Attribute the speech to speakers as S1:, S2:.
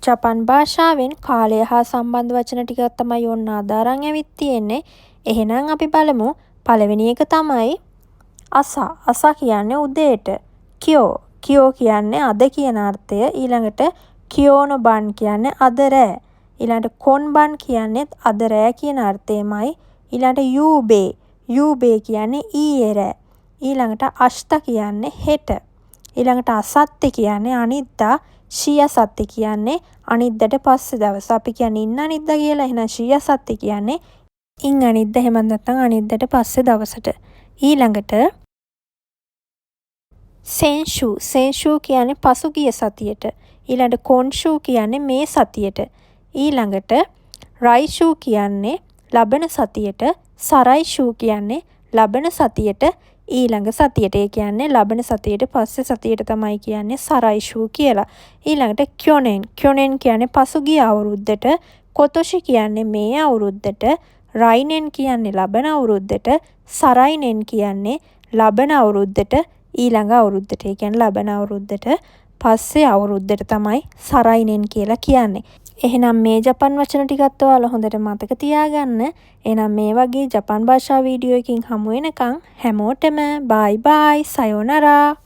S1: ජපන් භාෂාවෙන් කාලය හා සම්බන්ධ වචන ටිකක් තමයි ඔන්න අද අරන් ඇවිත් තියෙන්නේ. එහෙනම් අපි බලමු. පළවෙනි එක තමයි අසා. අසා කියන්නේ උදේට. කියෝ. කියෝ කියන්නේ අද කියන අර්ථය. ඊළඟට කියෝනෝ බන් කියන්නේ අද රෑ. ඊළඟට කොන්බන් කියන්නේත් අද රෑ කියන අර්ථයමයි. ඊළඟට යූබේ. යූබේ කියන්නේ ඊයේ රෑ. ඊළඟට අෂ්ට කියන්නේ හෙට. ඊළඟට අසත්තේ කියන්නේ අනිද්දා. ශී අසත්තේ කියන්නේ අනිද්දාට පස්සේ දවස. අපි කියන්නේ ඉන් අනිද්දා කියලා. එහෙනම් ශී අසත්තේ කියන්නේ ඉන් අනිද්දා, එහෙමත් නැත්නම් අනිද්දාට පස්සේ දවසට. ඊළඟට සෙන්ෂු. සෙන්ෂු කියන්නේ පසුගිය සතියට. ඊළඟට කොන්ෂු කියන්නේ මේ සතියට. ඊළඟට රයිෂු කියන්නේ ලබන සතියට. සරයිෂු කියන්නේ ලබන සතියට ඊළඟ සතියට. ඒ කියන්නේ ලබන සතියට පස්සේ සතියට තමයි කියන්නේ සරයිෂු කියලා. ඊළඟට කියොනෙන්. කියොනෙන් කියන්නේ පසුගිය අවුරුද්දට. කොතොෂි කියන්නේ මේ අවුරුද්දට. රයිනෙන් කියන්නේ ලබන අවුරුද්දට. සරයිනෙන් කියන්නේ ලබන අවුරුද්දට ඊළඟ අවුරුද්දට. ඒ කියන්නේ ලබන අවුරුද්දට පස්සේ අවුරුද්දට තමයි සරයිනෙන් කියලා කියන්නේ. එහෙනම් මේ ජපන් වචන ටිකත් ඔයාලා හොඳට මතක තියාගන්න. එහෙනම් මේ වගේ ජපන් භාෂා වීඩියෝ එකකින් හමු වෙනකන් හැමෝටම බයි බයි, සයෝනරා.